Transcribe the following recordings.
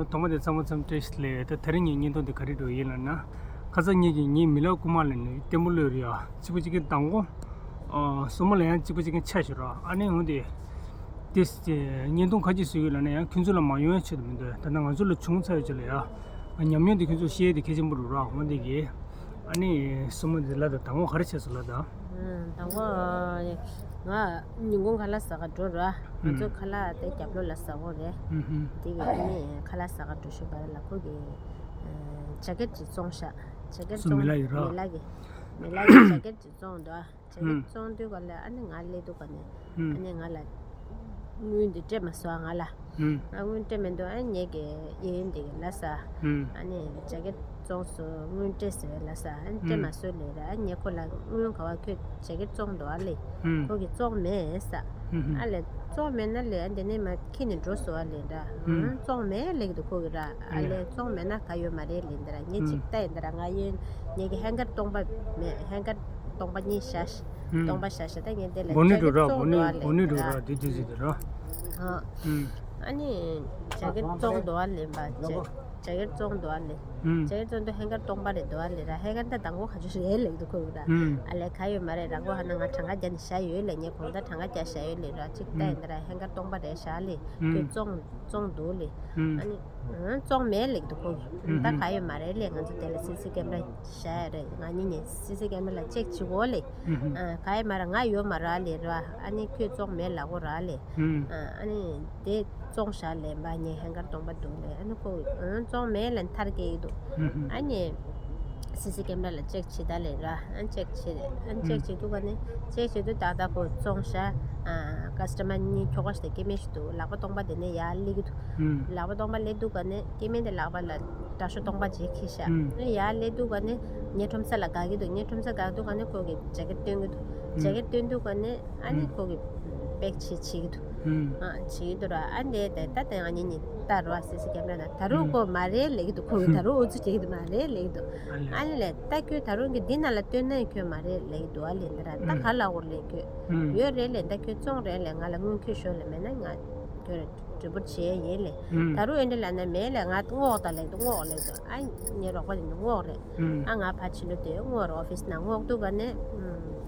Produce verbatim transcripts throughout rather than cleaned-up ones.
ཐོག་མ་དེ་ཚང་མ་ཚང་བཀྲ་ཤིས་བདེ་ལེགས། ད་དེ་རིང་ངའི་བརྙན་ཐུང་དེ་ག་རེ་འགྲོ་ཡིན་ལབ་ན། ཁ་སང་ངེད་ཀྱི་ངའི་མི་ལ་རྐུ་མ་ལ་ནི་བརྟན་པོ་ལོས་རེད་ཡ། གཅིག་པ་གཅིག་གི་མདང་དགོང་། ཨ། སོ་མ་ལ་ཡང་གཅིག་པ་གཅིག་གི་ཆ་ཞིག་ར། ཨ་ནི་འོན་ཏེ། དེ་བརྙན་ཐུང་ཁ་ཅིག་བཟོས་ཡོད་ལབ་ན་ཡང་ཁྱོད་ཚོ་ལ་མ་ཡོང་ཡ་ཆེད་དུ་མི་འདུག་ད་ལྟ་ང་ཚོ་ལ་བྱུང་ཚར་ཡོད་ཅེས་ལ་ཡ། ཉམས་མྱོང་དེ་ཁྱོད་ཚོ་བཤད་དེ་གལ་ཆེན་པོ་རུ་ར་འོན་ཏེ་གི། ཨ་ནི་སོ་མ་དེ་ལ་ད་དང་པོ་ག་རེ་བྱས་སོང་ལ་ད། ཨ། དང་པོ་ང་ཉིན་གུང་ཁ་ལག་ཟ་ག་འགྲོ་ར། ང་ཚོ་ཨུམ། ཁ་ལག་དེ་རྒྱབ་ལོགས་ལ་ཟ་གོ་རེད། ཨུམ་ཧུམ། དེ་གི་དེ་ནས་ཁ་ལག་ཟ་ག་འགྲོ་ཤུལ་བར་ལ་ཁོ་གི་ཨ། ཇ་ཀེད་ཅིག་བཙོང་ཤག་ཇ་ཀེད་སུ། བཙོང་། མི་ལ་ཡིན་ར། མི་ལ་གི། མི་ལ་གི་ཇ་ཀེད་ཅིག་བཙོང་འདུག་ཨ། ཇ་ཀེད་ཨུམ། བཙོང་དུས་ག་ལ་ཨ་ནི་ང་སླེབས་དུས་ག་ནས་ཨུམ། ཨ་ནི་ང་ལ་དངུལ་འདི་སྤྲད་མ་སོང་ང་ལ། ཨུམ། ང་དངུལ་སྤྲད་མི་འདུག་ཨ་ངེད་ཀྱི་གཡས་གཡོན་དེ་གི་ལ་ས། ཨུམ། ཨ་ནི་ཇ་ཀེད་བཙོང་སོང་དངུལ་སྤྲད་ཟེར་བའི་ལ་ས། ཨ་ནི་སྤྲད་ཨུམ། མ་སོང་ལེ་ར། ཨ་ངེད་ཁོ་ལ་དངུལ་ག་བ་ཁྱོད་ཇ་ཀེད་བཙོང་འདུག་ཨ་ལེ། ཨུམ། ཁོ་གི་བཙོང་མེད་ས། ཨུམ། ཨ་ལེ་བཙོང་མེད་ན་ལེ་ཨ་འདི་ནས་མ་ཁྱེར་ནས་འགྲོ་སོང་ཨ་ལེ་ར། ཨུམ། བཙོང་མེད་ལེ་གི་འདུག་ཁོ་གི་ར། ཨ་ལེ་བཙོང་མེད་ན་ག་ཡོད་མ་རེད་ལེ་འདི་ར། ངས་ཅིག་ལྟ་ཡིན་འདི་ར། ང་ཡོད་ངེད་ཀྱི་ཧེང་གར་སྟོང་པ་མེད། ཧེང་གར་སྟོང་པ་གཉིས་བཞག་ཤག་ཨུམ། སྟོང་པ་བཞག་ཤག་ད་ངས་དེ་ལ་བོ་ནི་ཇ་ཀེད་འགྲོ་ར། བོ་བཙོང་འདུག་ཨ་ནི་ལེ་བོ་ནི་འགྲོ་ར། ར་དེ་དུས་ཟིག་དེ་ར། ཨ། ཨུམ། ཨ་ནི་ཇ་ཀེད་བཙོང་འདུག་ཨ་ལེ་བ། ཇ་ཇ་ཀེད་བཙོང་འདུག་ཨ་ལེ། ཨུམ། ཇ་ཀེད་བཙོང་དུས་ཧེང་གར་སྟོང་པ་རེད་འདུག་ཨ་ལེ་ར། ཧེང་གར་ད་དང་པོ་ག་ཚོད་རེད་ལེ་འདུག་ཁོ་གི་ར། ཨུམ། ཨ་ལེ་ག་ཡོད་མ་རེད། རང་མགོ་ཧ་ན་ང་གྲངས་ཀ་རྒྱག་ནས་བཞག་ཡོད་ལེ། ངས་གོང་ད་གྲངས་ཀ་རྒྱག་བཞག་ཡོད་ལེ་ར། ཅིག་ལྟ་ཡིན་འདི་ར། ཧེང་གར་སྟོང་པ་རེད་བཞག་ལེ། ཁྱོད་བཙོང་བཙོང་འདུག་ལེ། ཨ་ནི་ཨང་བཙོང་མེད་ལེགས་འདུག་ཁོ་གི། ད་ག་ཡོད་མ་རེད་ལེ། ང་ཚོ་དེ་ལ་སི་སི་ཀེམ་ར་བཞག་ཡ་རེད། ང་གཉིས་ནས་སི་སི་ཀེམ་ར་ལ་ཅེག་བྱེད་དགོས་ལེ། ཨ་ག་ཡོད་མ་རེད། ང་ཡོད་མ་རེད་ལེ་ར། ཨ་ནི་ཁྱོད་བཙོང་མེད་ལབ་དགོས་ར་ལེ། ཨ་ནི་དེ་བཙོང་བཞག་ལེ་བ། ངས་ཧེང་གར་སྟོང་པ་འདུག་ལེ། ཨ་ནི་ཁོ་གི་ཨང་བཙོང་མེད་ལེ་མཐར་སྐྱེལ་གི་འདུག་ཨ་ནི་སི་སི་ཀེམ་ར་ལ་ཅེག་བྱེད་ད་ལེ་ར། ཨ་ཅེག་བྱེད་རེད། ཨ་ཅེག་བྱེད་དུས་ག་ནས་ཅེག་བྱེད་དུས་ཏག་ཏག་ཁོ་བཙོང་བཞག་ཨ་ཀ་སི་ཊ་མར་གཉིས་ཁྱོ་ག་ཞིག་དང་སྐྱེ་དམན་ཞིག་འདུག་ལག་པ་སྟོང་པ་དེ་ནས་ཡར་སླེབས་ཀྱི་འདུག་ལག་པ་སྟོང་པ་སླེབས་དུས་ག་ནས་སྐྱེ་དམན་དེ་ལག་པ་ལ་དྲ་ཤོག་སྟོང་པ་ཅིག་འཁྱེར་ཤག་ཨ་ཡར་སླེབས་དུས་ག་ནས་ངའི་ཁྲོམ་ས་ལ་དགའ་གི་འདུག་ངའི་ཁྲོམ་ས་དགའ་དུས་ག་ནས་ཁོ་གི་ཇ་ཀེད་སྟོན་གི་འདུག་ཇ་ཀེད་སྟོན་དུས་ག་ནས་ཨ་ནི་ཁོ་གི་པེག་བྱེད་བྱེད་ཀྱི་འདུག་ཨ་བྱེད་ཀྱི་འདུག་ར། ཨ་འདས་དེ་ད་དེ་ང་གཉིས་གཉིས་ལྟ་རོ། སི་སི་ཀེམ་ར་ན་ད་རུང་ཁོ་མ་རེད་ལབ་ཀྱི་འདུག་ཁོ་གི་ད་རུང་ཨུ་ཚུགས་བྱེད་ཀྱི་འདུག་མ་རེད་ལབ་ཀྱི་འདུག་ཨ་ནི་ལས་ད་ཁྱོད་ད་རུང་གི་འདི་ན་ལ་སྟོན་ན་ཁྱོད་མ་རེད་ལབ་ཀྱི་འདུག་ཨ་ལས་འདི་ར་ད་ག་ལ་འོར་ལས་ཁྱོད་ཡོད་རེད་ལས། ད་ཁྱོད་བཙོང་རེད་ལས། ང་ལ་དངུལ་ཁྱོད་ཤོག་ལས། མེད་ན་ང་ཁྱོད་ར་གྲོས་བསྡུར་བྱེད་ཡས་ཡིན་ལས། ད་རུང་ཨེ་འདྲ་ལ་ན་མེད་ལས། ང་སྔོག་ད་ལས་འདུག་སྔོག་ལས་འདུག་ཨ་ངའི་རོགས་པ་དེ་འདུག་སྔོག་རེད། ཨ་ང་ཕ་ཕྱི་ལོ་དེ་སྔོག་རེད། ཨོ་ཕི་སི་ནང་སྔོག་འདུག་ག་ནས་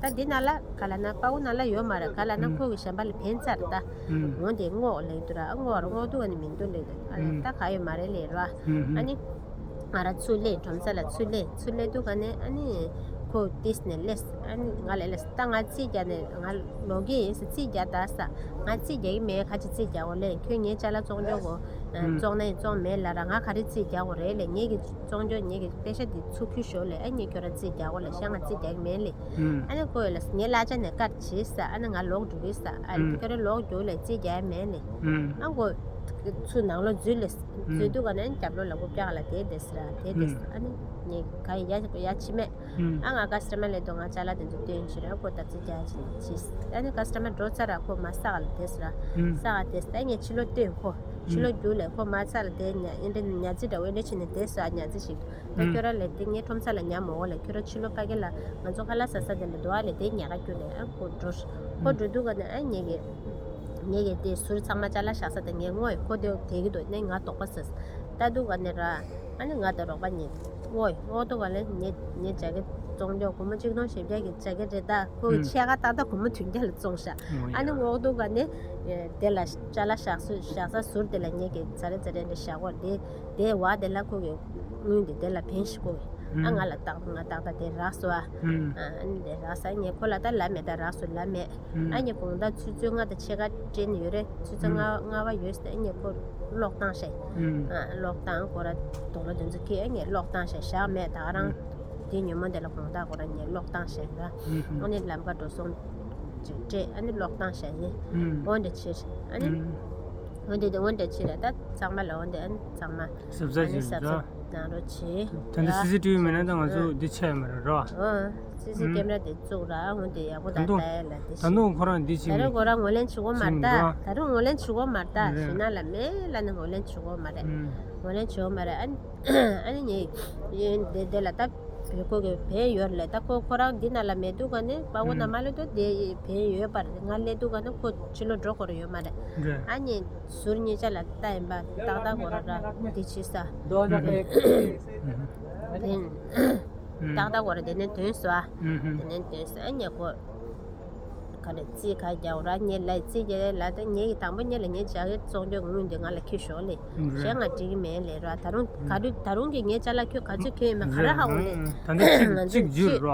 ད་འདི་ན་ལ་ག་ལ་ན་པ་ཀུ་ན་ལ་ཡོད་མ་རེད། ག་ལ་ན་ཁོ་གི་གཞན་པ་ལ་ཕན་ཚར་ད། འོ་དེ་སྔོག་ལས་འདུག་ར། ཨ་སྔོག་རེད། སྔོག་འདུག་ག་ནས་མི་འདུག་ལས་འདུག་ཨ་ལས་ད་ག་ཡོད་མ་རེད་ལས་ར། ཨ་ནི། ང་ར་ཚུར་སླེབས། ཁྲོམ་ས་ལ་ཚུར་སླེབས། ཚུར་སླེབས་དུས་ག་ནས་ཨ་ནི་ཁོ་ཏིས་ནས་སླེབས། ཨ་ནི་ང་ལ་སླེབས། ད་ང་རྩིས་རྒྱག་ནས་ང་ལོག་གི་ཡིན་ཟེར། རྩིས་རྒྱག་ད་ཟེར། ང་རྩིས་རྒྱག་གི་མེད། ཁ་ཅིག་རྩིས་རྒྱག་འོ་ལེ། ཁྱོད་ངའི་ཅ་ལག་བཙོང་ཆོག་གོ། བཙོང་ན་ཡིན་བཙོང་མེད་ལ་ར། ང་ག་རེ་རྩིས་རྒྱག་འོ་རེད་ལེ། ངེད་ཀྱི་བཙོང་ཆོག་ངེད་ཀྱི་པེ་ཤ་འདི་ཚུར་ཁུར་ཤོག་ལེ། ཨ་ངས་ཁྱོད་ར་རྩིས་རྒྱག་འོ་ལེ། ཤ་ང་རྩིས་རྒྱག་གི་མེད་ལེ། ཨ་ནི་ཁོ་ཡོད་ལ་ངའི་གླ་ཆ་ནས་ཀར་བྱེད་ཟེར། ཨ་ནི་ང་ལོག་འགྲོ་གི་ཟེར། ཨ་ཁྱོད་ར་ལོག་འགྲོ་ལེ། རྩིས་རྒྱག་གི་མེད་ལེ། ཨ་ཁོ་ཚུར་ནང་ལོག་འཛུལ་ལེ། འཛུལ་དུས་ག་ནས་རྒྱབ་ལོགས་ལ་སྒོ་ཕྱག་ལ་དེ་བསྡད་ཟེར། དེ་བསྡད་ཟེར། ཨ་ནི་ངས་ག་ཡ་ཡ་ཕྱི་མས། ཨ་ང་ཀ་སི་ཊ་མར་སླེབས་དུས་ང་ཅ་ལག་དེ་ཚོ་སྟོན་བྱེད་ར། ཁོ་ད་རྩིས་རྒྱག་བྱེད་ནས་བྱེད། ཨ་ནི་ཀ་སི་ཊ་མར་འགྲོ་ཚར་ར། ཁོ་མར་ས་ག་ལ་བསྡད་ཟེར། ས་ག་བསྡད་ཟེར། ཨ་ངས་ཕྱི་ལོགས་སྟོན། ཁོ་ཕྱི་ལོགས་རྒྱུགས་ལེ། ཁོ་མར་ས་ལ་བསྡད། ཉ་ཨེ་འདྲ་ཉ་རྩི་འདྲ་བོ་ཨེ་འདྲ་བྱེད་ནས་བསྡད་ཟེར། ཉ་རྩི་ཞིག་ད་ཁྱོད་ར་ལས་དེ་ངའི་ཁྲོམ་ས་ལ་ཉ་མ་འོ་ལེ། ཁྱོད་ར་ཕྱི་ལོགས་ཕ་གི་ལ་ང་ཚོ་ཁ་ལག་ཟ་ས་དེ་ལ་འགྲོ་ཨ་ལེ། དེ་ཉ་ག་རྒྱུགས་ལེ། ཨ་ཁོ་འགྲོ། ཁོ་འགྲོ་དུས་ག་ནས་ཨ་ངེད་ཀྱི་ངེད་ཀྱི་དེ་ཟུར་ཚང་མ་ཅ་ལག་བཞག་ས་དེ་ངས་སྔོག་ཡོད། ཁོ་དེ་དེད་ཀྱི་འདུག་ནས་ང་དོགས་པ་ཟ། ལྟ་དུས་ག་ནས་ར། ཨ་ནི་ང་དང་རོགས་པ་གཉིས་སྔོག་ཡོད། སྔོག་དུས་ག་ལ་ངས་ངས་ཇ་ཀེ་བཙོང་རྒྱུ་སྒོར་མོ་གཅིག་སྟོང་བཞི་བརྒྱ་གི་ཇ་ཀེ་རེད། ད་ཁོ་གི་ཕྱེད་ཀ་ཏག་ཏག་སྒོར་མོ་བདུན་བརྒྱ་ལ་བཙོང་ཤག་ཨ་ནི་སྔོག་དུས་ག་ནས་དེ་ལ་ཅ་ལག་བཞག་ས་བཞག་ས་ཟུར་དེ་ལ་ངེད་ཀྱི་ཛ་རེ་ཛ་རེ་འདྲ་བཞག་གོ། དེ་དེ་བ་དེ་ལ་ཁོ་གི་དངུལ་དེ་དེ་ལ་ཕན་ཞིག་གོ། ཨ་ང་ལ་ཏག་ཏག་ང་ཏག་ཏག་དེ་རག་སོང་ཨ། ཨ་ནི་དེ་རག་ས་ངས་ཁོ་ལ་ད་ལབ་མེད། ད་རག་སོང་ལབ་མེད། ཨ་ནི་དགོང་དག་ཆུ་ཚོད་ལྔ་དང་ཕྱེད་ཀ་སྤྲད་ནས་ཡོད་རེད། ཆུ་ཚོད་ལྔ་ལྔ་པ་ཡོད་ཟེར། ཨ་ནི་ཁོ་གློག་བཏང་ཤག་ཨ་གློག་བཏང་། ཁོ་ར་དུག་ལོག་དེ་ཚོ་ཁྱེར། ཨ་ནི་གློག་བཏང་ཤག་བཞག་མེད། ད་ག་རང་དེ་ཉིན་མོ་དེ་ལ་དགོང་དག་ཁོ་ར་ངས་གློག་བཏང་ཤག་ར། ཨ་ནི་ལམ་ཁ་འགྲོ་སོང་ཅིག་སྤྲད། ཨ་ནི་གློག་བཏང་ཤག་ཡིན། འོ་འདྲ་ཕྱིར་ཨ་ནི། འོ་འདི་འདི་འོ་འདི་ཕྱི་རེད། ད་ཚང་མ་ལ་འོ་འདི་ཨ་ནི་ཚང་མ་གཟབ་གཟབ་ཨ་ནི་བྱེད་གཟབ་རོགས། གཟབ་གནང་རོགས་བྱེད། ད་འདི་ར། སི་སི་ཊི་བི་མེད་ན་ད་ང་ཚོ་འདི་ཆད་མ་རེད་རོ། ཨོ། སི་སི་ཨུམ། ཀེམ་ར་དེ་བཙུགས་ར། འོ་འདི་ཡག་པོ་ད་ད་དུང་ལྟ་ཡ་ལ་དེ་ད་ཤི། དུང་ཁོ་རང་འདི་བྱེད་ད་རེས་མི་ཁོ་རང་ངོས་ལེན་བྱེད་དགོས་མ་རེད་ད། བྱེད་མི་འདུག་ད་རུང་ངོས་ལེན་བྱེད་དགོས་མ་རེད་ད། རེད། ཞུ་ན་ལ་མེད་ལ་ནི་ངོས་ལེན་བྱེད་དགོས་མ་རེད། ཨུམ། ངོས་ལེན་བྱེད་དགོས་མ་རེད། ཨ་ནི་ཨ་ནི་ངས་ཡིན་དེ་དེ་ལ་ད། བོད་ཁོ་གི་བན་ཡོད་ལས། ད་ཁོ་ཁོ་རང་འདི་ན་ལ་མེད་དུས་ག་ནས་པ་གོ་ན་མ་ལོ་དོ་དེ་བན་ཡོད་པར་ང་ལས་དུས་ག་ནས་ཁོ་ཕྱི་ལོ་འགྲོ་དགོས་ར་ཡོད་མ་རེད། རེད། ཨ་ནི་ཟུར་གཉིས་ཆ་ལ་ལྟ་ཡིན་པ་ཏག་ཏག་གོ་ར་ར་འདི་ཕྱི་ས། ཏག་ཏག་གོ་ར་དེ་ནས་དོན་སོ་ཨ། དེ་ནས་དོན་སོ་ཨ་ཉེ་ཁོ། ག་རེ་རྩིས་ག་རྒྱག་ར་ཉེ་ལ་རྩིས་རྒྱག་ལ་ད་ཉེ་གི་དང་པོ་ཉེ་ལ་ཉེ་ཇ་གེ་བཙོང་རྒྱུ་དངུལ་འདི་ང་ལ་ཁྱི་ཤོག་ལེ། གཞན་ང་འགྲིག་གི་མེད་ལེ་ར། ད་རུང་ག་རུ་ད་རུང་གི་ཉེ་ཅ་ལག་ཁྱོད་ག་ཚོད་ཁྱོད་མ་ག་རེ་ཧ་གོ་ལེ། ད་ནི་གཅིག་ང་ཚོ་གཅིག་འཇུས་ར།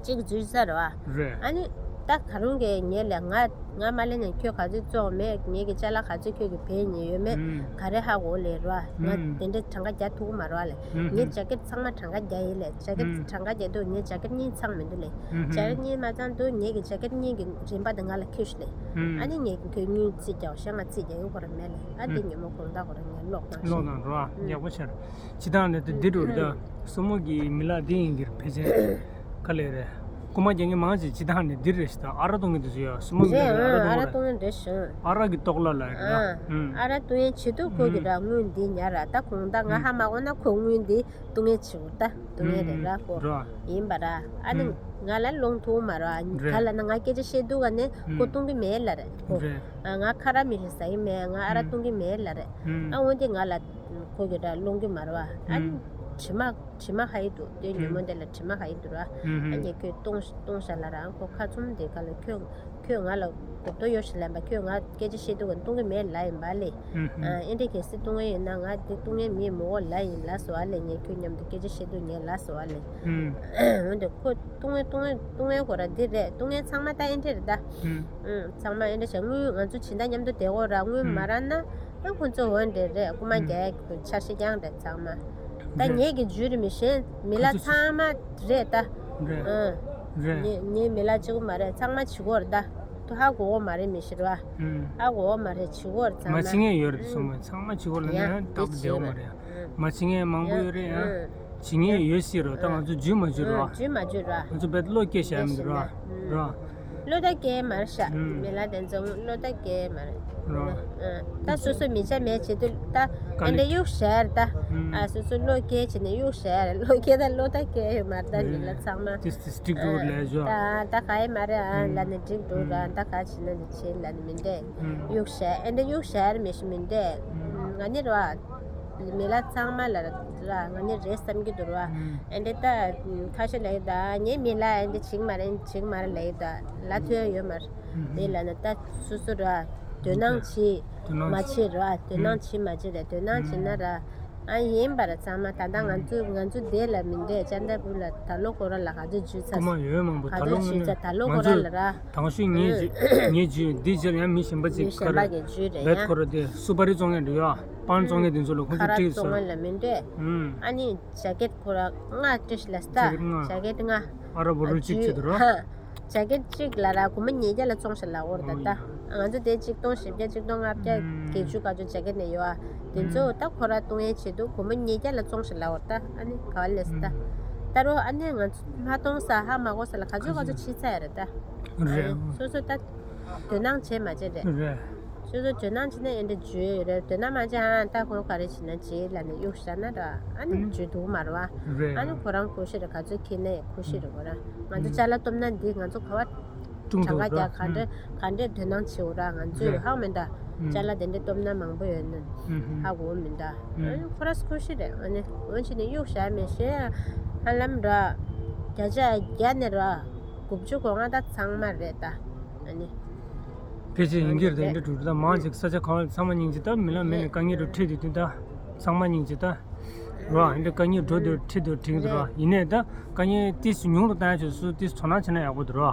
གཅིག་འཇུས་ས་ར། རེད། ཨ་ནི་ད་ག་རུང་གི་ཉེ་ལ་ང་ང་མ་ལེ་ནས་ཁྱོད་ག་ཚོད་བཙོང་མེད། ཉེ་གི་ཅ་ལག་ག་ཚོད་ཁྱོད་གི་བེད་ཉེ་ཡོད་མེད། ག་རེ་ཧ་གོ་ལེ་ར། ང་དེ་འདྲའི་གྲངས་ཀ་རྒྱག་ཐུབ་ཀྱི་མ་ར་ལེ། ཉེ་ཇ་གེ་ཚང་མ་གྲངས་ཀ་རྒྱག་ཡིན་ལེ། ཇ་གེ་གྲངས་ཀ་རྒྱག་དུས་ཉེ་ཇ་གེ་གཉིས་ཚང་མི་འདུག་ལེ། ཇ་གེ་གཉིས་མ་ཚང་དུས་ཉེ་གི་ཇ་གེ་གཉིས་ཀྱི་རིན་པ་དེ་ང་ལ་ཁྱོད་ཤི་ལེ། ཨ་ནི་ཉེ་གི་ཁྱོད་དངུལ་རྩིས་རྒྱག་གཞན་ང་རྩིས་རྒྱག་ཡོད་ཁོ་ར་མེད་ལེ། ཨ་དེ་ཉིན་མོ་དགོང་དག་ཁོ་ར་ངས་ཀློག་བཏང་ཤི། ཀློག་དང་རོ། ཡག་པོ་ཆེ་ར། ཇི་ལྟར་ནས་དེ་འདི་རུ་ད་སོ་མོ་གི་མི་ལག་འདི་ཡིན་གྱི་རེད། ཕལ་ཆེར་ག་ལེ་རེད། རྐུ་མ་རྒྱག་མཁན་མང་ཆེ་ཇི་ལྟར་ནས་འདི་རེད་ཤི། ད་ཨ་ར་གཏོང་གི་འདུག་ཟེར་ཡ། སོ་མོ་མི་ལག་རེད། ཨ་ར་ཨ་ར་གཏོང་གི་རེད་ཤི། ཨ་ར་གི་ལྟོགས་ལ་ལ་རེད། ཨ་ར་གཏོང་ཡན་ཆེ་དུས་ཁོ་གི་ར་དངུལ་འདི་ཉར་ར། ད་གོང་ད་ང་ཧ་མ་གོ་ན་ཁོ་དངུལ་འདི་བཏུང་ངེས་བྱེད་འོ་ད་བཏུང་ངེས་རེད་ར་ཁོ། ར། ཡིན་པ་ར། ཨ་ནི་ང་ལ་ལོང་ཐུག་མ་ར། ར། ག་ལ་ན་ང་སྐད་ཆ་བཤད་དུས་ག་ནས་ཁོ་བཏུང་གི་མེད་ལ་རེད་ཁོ། ར། ང་ཁ་ར་མི་ཤེས་ས་ཡིན་མེད། ང་ཨ་ར་བཏུང་གི་མེད་ལ་རེད། ཨ་འོན་ཏེ་ང་ལ་ཁོ་གི་ར་ལོང་གི་མ་ར་བ། ཨ་ནི་དྲི་མ་དྲི་མ་ཧ་ཡི་འདུག་དེ་ཉིན་མོ་དེ་ལ་དྲི་མ་ཧ་ཡི་འདུག་ར། ཨ་ནི་ཁོས་བཏུང་བཏུང་ཤ་ལ་ར་ཁོ་ཁ་ཚུམ་དེ་ག་ལ་ཁྱོད། ཁྱོད་ང་ལ་གོ་རྟོགས་ཡོད་ཤི་ལན་པ། ཁྱོད་ང་སྐད་ཆ་བཤད་དུས་ག་གཏོང་གི་མེད་ལ་ཡིན་པ་ལེ། ཨ་ཨེ་འདྲ་གལ་སྲིད་གཏོང་ངེས་ཡིན་ན་ང་འདི་གཏོང་ངེས་མི་མོ་བོ་ལ་ཡིན་ལ་སོ་བ་ལེ། ངས་ཁྱོད་མཉམ་དུ་སྐད་ཆ་བཤད་དུས་ངས་ལ་སོ་བ་ལེ། འོན་ཏེ་ཁོ་གཏོང་ངེས་གཏོང་ངེས་གཏོང་ངེས་གོ་ར་འདི་རེད། གཏོང་ངེས་ཚང་མ་ད་ཨེ་འདྲ་རེད་ད། ཚང་མ་ཨེ་འདྲ་བྱ། དངུལ་ང་ཚོ་ཇི་ལྟར་མཉམ་དུ་བསྡད་གོ་ར། དངུལ་མ་རག་ན་ཨ་ཁོ་ཚོ་འོན་འདྲ་རེད། རྐུ་མ་རྒྱག་ཁོ་འཆར་གཞི་རྐྱང་རེད་ཚང་མ། ད་ངེད་ཀྱི་རྒྱུད་རིམ་གཞན་མི་ལ་ཚང་མ་རེད་ད། རེད། ཨ། རེད། ངེད་ངེད་མི་ལ་གཅིག་པོ་མ་རེད། ཚང་མ་བྱེད་ཀྱི་ཡོད་རེད་ད། དུ་ཧ་གོ་གི་མ་རེད་མི་ཤི་ར། ཧ་གོ་གི་མ་རེད། བྱེད་ཀྱི་ཡོད་རེད་ཚང་མ། མ་བྱེད་མཁན་ཡོད་རེད་སོང་མ། ཚང་མ་བྱེད་ཀྱི་ཡོད་ལ་ན་ཡང་སྟབས་བདེ་གི་མ་རེད། མ་བྱེད་མཁན་མང་པོ་ཡོད་རེད་ཡང་། བྱེད་མཁན་ཡོད་སྲིད་རོ། ད་ང་ཚོ་རྒྱུས་མ་བརྗོད་རོ། རྒྱུས་མ་བརྗོད་ར། ང་ཚོ་བེད་བློ་སྐྱེ་བཞག་མི་འདུག་ར། ར། བློ་ད་སྐྱེ་མ་རེད་ཤག་མི་ལ་དེ་ཚོ་བློ་ད་སྐྱེ་མ་རེད། ར། ད་སོ་སོ་མི་ཆ་མེད་བྱེད་དུས་ད་ཨེ་འདྲ་གཡུག་བཞག་ད། ཨ་སོ་སོ་བློ་སྐྱེ་བྱེད་ནས་གཡུག་བཞག་ར། བློ་སྐྱེ་ད་བློ་ད་སྐྱེ་ཡོད་མ་རེད་ད་མི་ལ་ཚང་མ། ཏིས་ཏིས་སྒྲིག་འགྲོ་ལས་བཟོ། ད་ད་ག་ཡེ་མ་རེད་ཨ་ལ་ནི་སྒྲིག་འགྲོ་ར། ད་ག་བྱེད་ན་ནི་བྱེད་ལ་ནི་མི་འདྲ། གཡུག་བཞག་ཨེ་འདྲ་གཡུག་བཞག་ར་མི་ཤི་མི་འདྲ། ང་ནི་ར། མི་ལ་ཚང་མ་ལ་ར་ང་ནི་རེད་བསམ་གྱི་འདུག་ར། ཨེ་འདྲ་ད་ཁ་ཤས་ལ་ཡོད་ད་ངའི་མི་ལ་ཨེ་འདྲ་བྱེད་མ་རེད་བྱེད་མ་རེད་ལ་ཡོད་ད་ལ་ཐོན་ཡོད་མ་རེད། དེ་ལ་ན་ད་སོ་སོ་ར་དོ་སྣང་བྱེད་མ་བྱེད་ར། དོ་སྣང་བྱེད་མ་བྱེད་ར། དོ་སྣང་བྱེད་ན་ར་ཨ་ཡིན་པ་ར་ཚང་མ་ད་ལྟ་ང་ཚོ་ང་ཚོ་དེ་ལ་མི་འདྲ་ཅན་ད་བུ་ལ་ད་ལོ་ཁོ་ར་ལ་ག་ཚོད་ཇུས་ཚ་རྐུ་མ་ཡོད་མང་པོ་ག་ད་ཚོད་ལོ་ཇུས་ཚ་ད་ལོ་ཁོ་ར་ལ་ར། དང་ཤོས་ངའི་ཇུས་ངའི་ཇུས་འདི་ཇར་ཡང་མི་གཞན་པ་ཅིག་མི་གཞན་པ་གི་ཇུས་རེད་ཡ། བེད་ཁོ་ར་དེ་སུ་པ་རི་བཙོང་ཡ་འདུག་ཡ། པང་བཙོང་མཁན་དེ་ཚོ་ལ་ཁོ་ཚོ་ཁ་ར་ཏིག་བཙོང་སོང་། མཁན་ལ་མི་འདོད། ཨ་ནི་ཇ་ཀེད་ཁོ་ར་ལྔ་སྤྲད་ཤི་ལ་སྟ། ཇ་ཀེད་ལྔ། ཇ་ཀེད་ལྔ། ཨ་ར་བོ་རུ་གཅིག་བྱེད་དུ་རོ། ཇ་ཀེད་གཅིག་ལ་ར་སྒོར་མོ་ཉིས་བརྒྱ་ལ་བཙོང་ཤི་ལ་འོར་ད་ད། ང་ཚོ་དེ་གཅིག་སྟོང་བཞི་བརྒྱ་གཅིག་སྟོང་ལྔ་བརྒྱ་བརྒྱད་ཅུ་ག་ཚོད་ཇ་ཀེད་ནས་ཡོད་ཨ། དེ་ཚོ་ད་ཁོ་ར་བཏུང་ཡས་བྱེད་དུ་སྒོར་མོ་ཉིས་བརྒྱ་ལ་བཙོང་ཤི་ལ་འོར་ད་ཨ་ནི་ག་བ་ལས་སི་ད། ད་རོ་ཨ་ནི་ང་ཚོ་མ་གཏོང་ས་ཧ་མ་གོ་ས་ལ་ག་ཚོད་ག་ཚོད་ཕྱི་ཚ་ཡ་རེད་ད། རེད། སོ་སོ་ད། དོ་སྣང་བྱེད་མ་བྱེད་རེད། རེད། སོ་སོ་དོ་སྣང་བྱེད་ན་ཨེ་འདྲ་བརྗོད་ཡོད་རེད། དོ་སྣང་མ་བྱེད་ཨ་ད་ཁོ་ག་རེ་བྱེད་ན་བྱེད་ལ་ནི་གཡུག་བཞག་ན་ར་ཨ་ནི་བརྗོད་འདུག་མ་རེད་བ། རེད། ཨ་ནི་ཁོ་རང་ཁུ་ཤི་རེད། ག་ཚོད་ཁྱེར་ན་ཡང་ཁུ་ཤི་རེད། ཁོ་རང་ང་ཚོ་ཅ་ལག་སྟོབས་ན་འདི་ང་ཚོ་ག་བ་ཀྲུང་གྲངས་ཀ་དུ་རྒྱ་ག་འདྲ་ག་འདྲས་དོ་སྣང་བྱེད་འོ་ར་ང་ཚོས་རེད། ཧ་མི་འདའ། ཅ་ལག་དེ་འདྲས་སྟོབས་ན་མང་པོ་ཡོད་ན་ཧ་གོ་མི་འདའ། ཨ་ནི་ཁོ་རང་ཁུ་ཤི་རེད། ཨ་ནི་འོན་ཆེ་ནི་གཡུག་བཞག་མེད་ཤེས་ཧ་ལམ་ར་བརྒྱ་ཆ་བརྒྱ་ནས་ར། དགུ་བཅུ་གོ་ལྔ་ད་ཚང་མ་རེད་ད། ཨ་ནི། ཕལ་ཆེར་ཡིན་གྱི་རེད། འདི་འགྲོ་ད་མང་ཅིག་ས་ཆ་གང་ལ་ཚང་མ་སྙིང་རྗེ་ད་མི་ལ་མི་ནས་དཀའ་ངལ་འགྲོ་ཁྲིད་དུས་དེ་ད་ཚང་མ་སྙིང་རྗེ་ད། རོ་ཨ་འདི་དཀའ་ངལ་འགྲོ་དུས་ཁྲིད་དུ་ཁྲིད་དུ་རོ་ཡིན་ནས་ད་དཀའ་ངལ་ཏིས་ཉུང་དུ་བཏང་ཡ་ཆོད་སུ་ཏིས་དོ་སྣང་བྱེད་ན་ཡག་པོ་འདུག་རོ།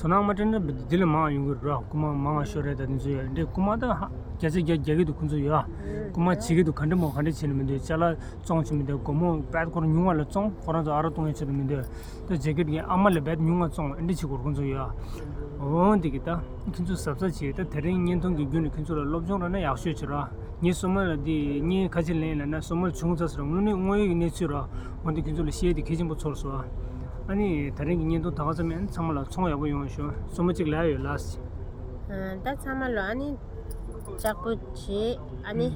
དོ་སྣང་མ་སྤྲད་ན་འདི་ལས་མང་ཡོང་གི་རོ། རྐུ་མ་མང་བ་ཤོར་རེད། ད་འདི་ཚོ་ཡོད་འདི་རྐུ་མ་ད་ཧ་བརྒྱ་ཆ་བརྒྱ་རྒྱག་གི་འདུག་ཁོང་ཚོ་ཡོད་ཨ། རྐུ་མ་བྱེད་ཀྱི་འདུག་ག་འདྲ་མོ་ག་འདྲ་བྱེད་ནི་མི་འདུག་ཅ་ལག་བཙོང་བྱེད་མི་འདུག་སྒོར་མོ་བད་ཁོ་རང་ཉུང་བ་ལ་བཙོང་ཁོ་རང་ཚོ་ཨ་རོ་གཏོང་ཡ་ཆེད་དུ་མི་འདུག་ད་ཇེ་ཀེད་ཀྱི་ཨ་མ་ལ་བད་ཉུང་བ་བཙོང་འདི་བྱེད་དགོས་ཁོང་ཚོ་ཡོད་ཨ། འོ་འདི་གི་ད་ཁྱེད་ཚོ་གཟབ་གཟབ་བྱེད། ད་དེ་རིང་བརྙན་ཐུང་གི་བརྒྱུད་ནས་ཁྱེད་ཚོ་ལ་སློབ་སྦྱོང་རག་ན་ཡག་ཤོས་བྱེད་ར། ངས་སོ་མ་ལ་འདི་བརྙན་ཁ་ཆེ་ལེན་ལ་ན་སོ་མ་ལ་བྱུང་ཚར་སོང་ར། དངོས་གནས་དངོས་ཡོད་ཀྱི་གནས་ཚུལ་ར། འོ་འདི་ཁྱེད་ཚོ་ལ་བཤད་དེ་གལ་ཆེན་པོ་ཚོར་སོང་ཨ། ཨ་ནི་དེ་རིང་གི་བརྙན་ཐུང་ད་ག་ཙམ་ཡིན། ཚང་མ་ལ་ཚོང་ཡག་པོ་ཡོང་བ་ཤོག་སོ་མ་གཅིག་ལ་ཡོད་ལགས། ད་ཚང་མ་ལོ་ཨ་ནི་ལྕགས་པོ་བྱེད་ཨ་ནི།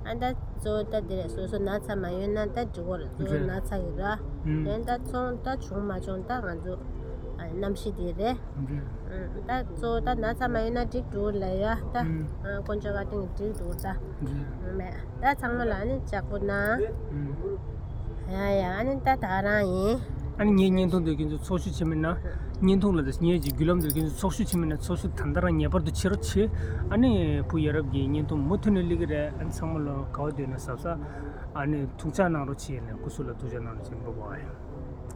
ཨ་ད་གཙོ་བོ་ད་འདི་རེད། སོ་སོ་ན་ཚ་མ་ཡོང་ན་ད་འགྲིག་གོ་རེད། གཙོ་བོ་རེད། ན་ཚ་གི་ར། ཨུམ། ཡང་ད་ཚོང་ད་བྱུང་མ་བྱུང་ད་ང་ཚོ་ཨ་གནམ་གཤིས་འདི་རེད། རེད། ཨུམ། ད་གཙོ་བོ་ད་ན་ཚ་མ་ཡོང་ན་འགྲིག་འགྲོ་ལ་ཡ་ད། ཨུམ། ཨ་དཀོན་མཆོག་བཀའ་དྲིན་འགྲིག་འགྲོ་ད། རེད། མེད་ད་ཚང་མ་ལ་ནི་ལྕགས་པོ་ན། ཨུམ། ཡ་ཡ་ཨ་ནི་ད་ད་རང་ཡིན། ཨ་ནི་ངའི་བརྙན་ཐུང་འདི་ཁྱེད་ཚོ་ཚོགས་ཞུགས་བྱེད་མིན་ན། བརྙན་ཐུང་ལ་དང་ངའི་ཀྱི་བརྒྱུད་ལམ་འདི་ཁྱེད་ཚོ་ཚོགས་ཞུགས་བྱེད་མིན་ན་ཚོགས་ཞུགས་ད་ལྟ་རང་ངེས་པར་དུ་བྱེད་རོགས་བྱེད། ཨ་ནི་བུ་ཡ་རབས་ཀྱི་བརྙན་ཐུང་མུ་མཐུད་ནས་སླེབས་ཀྱི་རེད། ཨ་ནི་ཚང་མ་ལ་དགའ་བ་འདོད་ན་གཟབ་གཟབ། ཨ་ནི་ཐུགས་ཅག་གནང་རོགས་བྱེད་ལ་སྐུ་གཟུགས་ལ་ཐུགས་ཅག་གནང་རོགས་བྱེད། བྷའི་བྷའི།